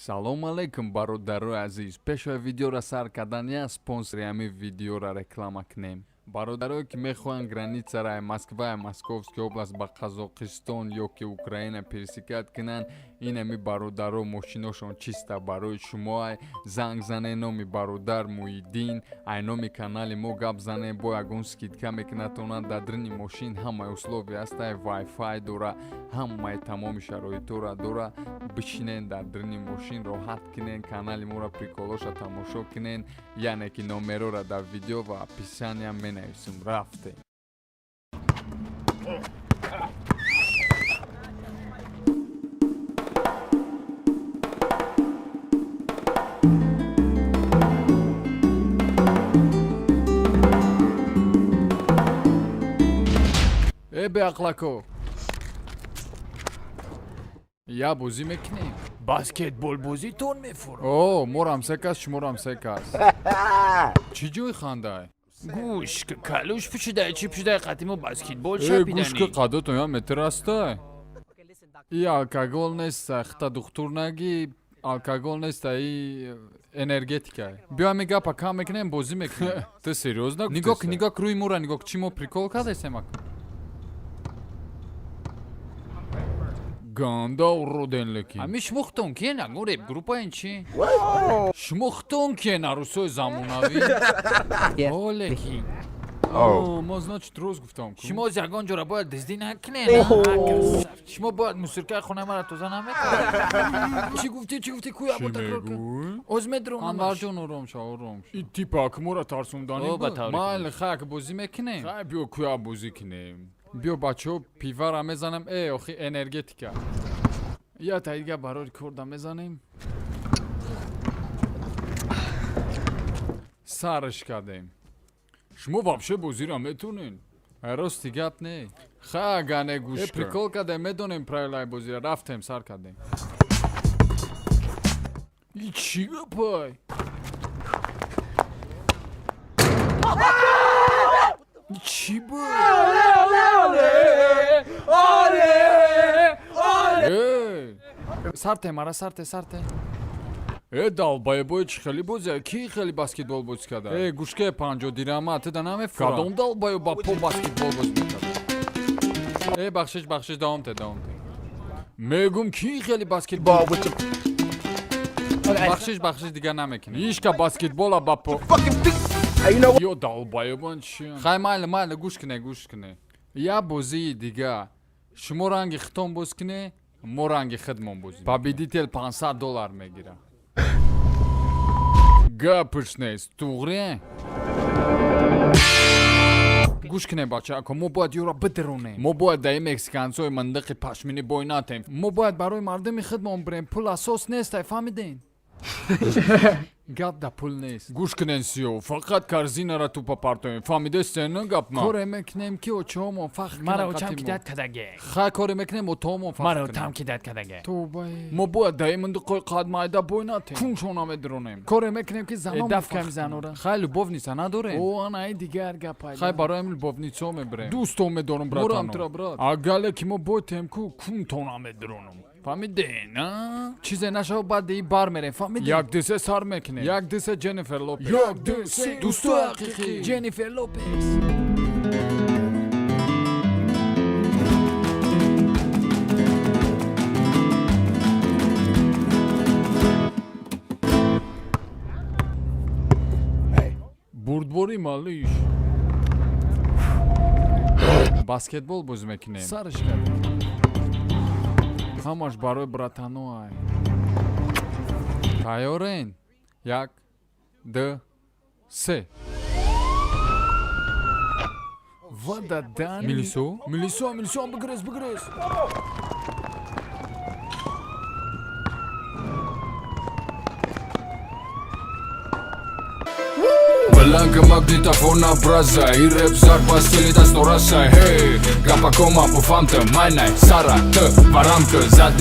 Салом алейкум, бародарои азиз. Пешои видеора сар кардан я спонсори ҳамин видеора реклама кунем. Бародарое, ки мехоҳанд границараи Москваи Московский область ба Қазоқистон ё ки Украина пересекать кунанд, ин ҳами бародаро мошиношон чиста барои шумоай. Занг зане, номи бародар Муҳиддин, ай номи канали мо гап зане, бо ягон скидка мекунатонад. Дар дрини мошин ҳамаи условия ҳастай, вайфай дора, ҳамаи тамоми шароитора дора. Бишинен дар дрини мошин, роҳат кунен, канали моро, приколоша тамошо кунен. Яъне ки номерора дар видео ва описания менависем. Рафтем. Э, беақлако, я бозӣ мекунем. Баскетболбозитон мефурад. О, морам се кас, шуморам се кас. Чӣ ҷои хандай? Гӯш, калуш пӯшидай, чӣ пӯшидай, қати мо баскетбол Э, гӯш, ки шапиданӣ. Қадотон я метр астай. И алкогол неста, хта духтур наги, алкогол неста, и энергетика. Биё, ҳами гапа кам мекунем, бозӣ мекунем. Ту серьёзно? Нигоҳ ки, нигоҳ ки, рӯи мура нигоҳ ки, чӣ мо прикол кардесем ака? Ганда уроден лекин. Ҳами шумо хутон киен, ягон реп группаен, чӣ? Шумо хутон киен, арӯсои замонавӣ? О, лекин. О, ма, значит, рост гуфтам ку. Шумо оз ягон ҷора бояд дуздӣ накунен. Шумо бояд мусиркаи хонаи мара тоза намекунед. Чӣ гуфтӣ, чӣ гуфтӣ, ку Чӣ ябо такрор кун. мегӯй? Оз медронам. Анварҷон, ором шав, ором шав. И типа ак мора тарсонданӣ О, ба буд. таври. Майли, хай, ак бозӣ мекунем. Хай, биё, куя бозӣ кунем. Биё, бачаҳо, пивара мезанем. Э, охи энергетика. Я таига барори корда мезанем. Сарш кардем. Шумо вообще бозиро метонен? Рости гап не. Хай, агане, гӯш. Э, прикол кардем, медонем правилаи бозиро. Рафтем, сар кардем. И чӣ гапай? Чӣ буд? Э, Сарте мара, сарте, сарте. Э, долбоёбои, чӣ хеле бозия? Ки хеле баскетбол бозӣ карда? Э, гӯшке, 50 дирама туда намефурам. Кадом долбоёб ба по баскетбол бозӣ мекард? Э, бахшиш, бахшиш, давом те, давом те. Мегум, ки хеле баскетбол. Бахшиш, бахшиш, дигар намекунем. Ишка баскетбола ба по. Ё долбоёбон чи? Хай, майли, майли, гӯш куне, гӯш куне. Я бозии дига. Шумо ранги хитон боз куне, мо ранги худмон бозӣ. Победитель 500 доллар мегира. Гапш нест, туғре? Гӯш куне, бачаако, мо бояд ёро бидиронем. Мо бояд даи мексиканцои мандиқи пашминӣ бой натем. Мо бояд барои мардуми худмон бирем. Пул асос нест, ай, фаҳмиден? Гап да пул нест. Гӯш кунен, сиё, фақат корзинара тупа партоем. Фаҳмидестен гап ма? Коре мекунем, ки очаҳомон фахр Мара кунанд очам қати ки мо. дад кадаге. Хай, коре мекунем, отоҳомон фахр Мара кунанд. отам ки дад кадаге. Тобае. Мо бояд даи мандиқои қадмайда бой натем. Куншона медиронем. Коре мекунем, ки занон Э, даф кам занора. Хай, любовница надорем. О, анаи дигар гапай. Хай, барои любовницо мебирем. Дӯстон медорам, братано. Морам тура, брат. Агале ки мо бойтем ку, кунтона медиронам. Фаҳмиден, а? Чизе нашава, баъд деи бар мерем, фаҳмиден? Як дисе сар мекунем. Як дисе Ҷеннифер Лопес. Як дисе дӯстои ҳақиқӣ. Ҷеннифер Лопес. Бурдборӣ, малиш. Баскетбол бозӣ мекунем. Сарш кардем. Ҳамаш барои братано ай. Тайёрен? Як, ду, се. Ва дадани. Милисо? Милисо, милисо, бигрез, бигрез. Бланка магнитофона браза и рэп зарба стили да сто раса. Хей, гапакома буфамта майнай сара т варамка за.